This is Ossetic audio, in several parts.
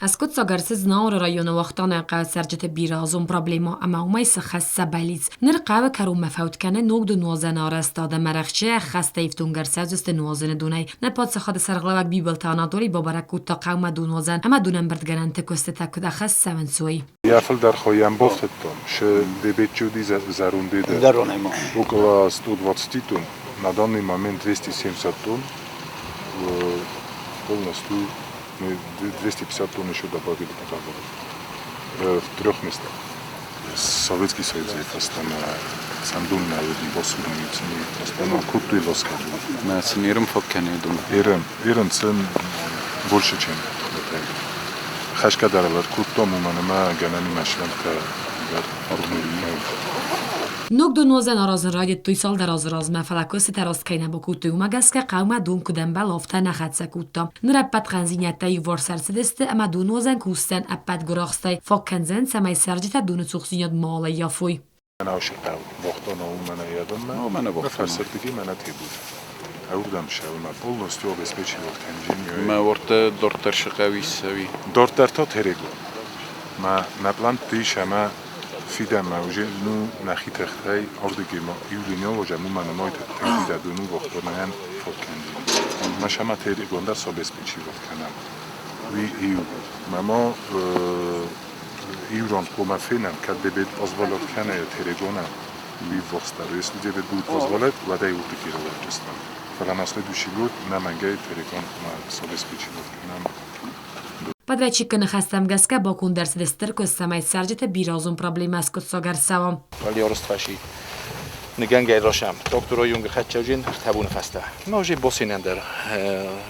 Ӕскъуыддзаг ӕрцыд Знауыры районы Уахтъанайы хъӕуы цӕрджыты бирӕазон проблемӕ ӕмӕ уымӕй сыххӕст сӕ бӕллиц. Ныр хъӕуы кӕронмӕ фӕуд кӕны ног донуадзӕны арӕзтад ӕмӕ рӕхджы ӕххӕстӕй ифтонг ӕрцӕудзысты нуазыны донӕй. Нӕ паддзахады сӕргълӕууӕг Бибылты Анатоли бабӕрӕг кодта хъӕумӕ донуадзӕн ӕмӕ донӕмбырдгӕнӕнты куыстытӕ куыд ӕххӕст цӕуынц, уый. Йӕ фылдӕр хойӕн бафтыдтон, шы дебетчуди зӕрундеды около 120 тонн, на данный момент 270 тонн полностью мы 250 тонн еще добавили туда в трех местах. Советский Союзӕй фӕстӕмӕ сӕм дон нӕ уыди, басурын цыни фӕстӕмӕ кодтой ласкӕ дон. Мӕ сын ерым фӕкӕны дон. Ерым, ерын сын больше, чем хватает. Хӕсгӕ дӕр ӕркодтам, уымӕн ӕмӕ гӕнӕнимӕ шлӕмттӕ дӕр Ног донуадзӕн аразын райдыдтой цалдӕр азы размӕ, фӕлӕ куыстытӕ раст кӕй нӕ бакодтой, уымӕ гӕсгӕ хъӕумӕ дон куыд ӕмбӕлы, афтӕ нӕ хӕццӕ кодта. Ныр ӕппӕт хъӕндзинӕдтӕ иуварс ӕрцыдысты ӕмӕ донуадзӕн кусдзӕн ӕппӕт гуырахстӕй, фаг кӕндзӕн, цӕмӕй цӕрджытӕ доны цухдзинад ма ӕййафой. Наушихъӕу Бохтона уымӕн ӕййадонмӕ, фӕрсырдыги мӕнӕ Тебут. Ӕурдӕм сӕумӕ полностью обеспечивал кӕнджын. Мӕ уордӕ дорддӕр сыхъӕуи цӕуи. Дорддӕр та Терегон. Мӕ нӕ плантты ис ӕмӕ фидӕнмӕ уже ну нӕхи тыхтӕй ардыги ма иу линьоложе мумӕ нымайты тынг дӕ ну Бохтонайӕн фаг кӕнджын. Мӕ сӕмӕ Терегон дӕр собеспечивать кӕнӕм. Уый иу. Мӕ ма иу ран хъуамӕ фенӕм, кӕд дебет позволят кӕнӕ Терегона, уый ввахсдӕр. Если дебет будет позволять, уӕд ӕй уырдыги рауадздзыстӕм. Фӕлӕ на следующий год нӕмӕнгӕй Терегон хъуамӕ собеспечивать кӕнӕм. Подрядчикы ныхӕстӕм гӕсгӕ баконд ӕрцыд стыр куыст, цӕмӕй цӕрджыты бирӕазон проблемӕ аскъуыддзаг ӕрцӕуа. Алиорыстфаси ныгӕнгӕй росам. Доктор Юнгер хӕччӕуджин табуны фӕстӕ. Ма уже босинӕн дӕр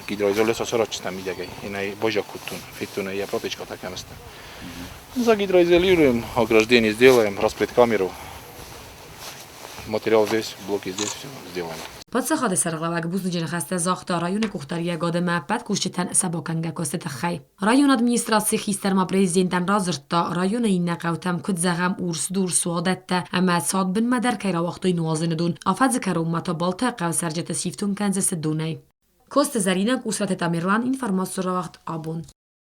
гидроизоляция сорочыстам мидӕгӕй. Инай божа куттун, фиттун я протечка такамыста. Загидроизолируем, ограждение сделаем, распредкамеру. Материал здесь, блоки здесь, все сделаем. Паддзахады сӕргълӕууӕг бузныджы ныхӕстӕ загъта районы къухдариуӕгады ӕмӕ ӕппӕт кусджытӕн сӕ бакӕнгӕ куысты тыххӕй. Районы администрацийы хистӕр ма президентӕн радзырдта, районы иннӕ хъӕутӕм, куыд зӕгъӕм, Урсдур, суадӕттӕ ӕмӕ цадбынмӕ дӕр кӕй рауагътой нуазыны дон. Афӕдзы кӕронмӕ та Балтайы хъӕуы цӕрджыты сифтонг кӕндзысты донӕй. Коцты Зӕринӕ, Къусраты Тамерлан, информацион рауагъд абон.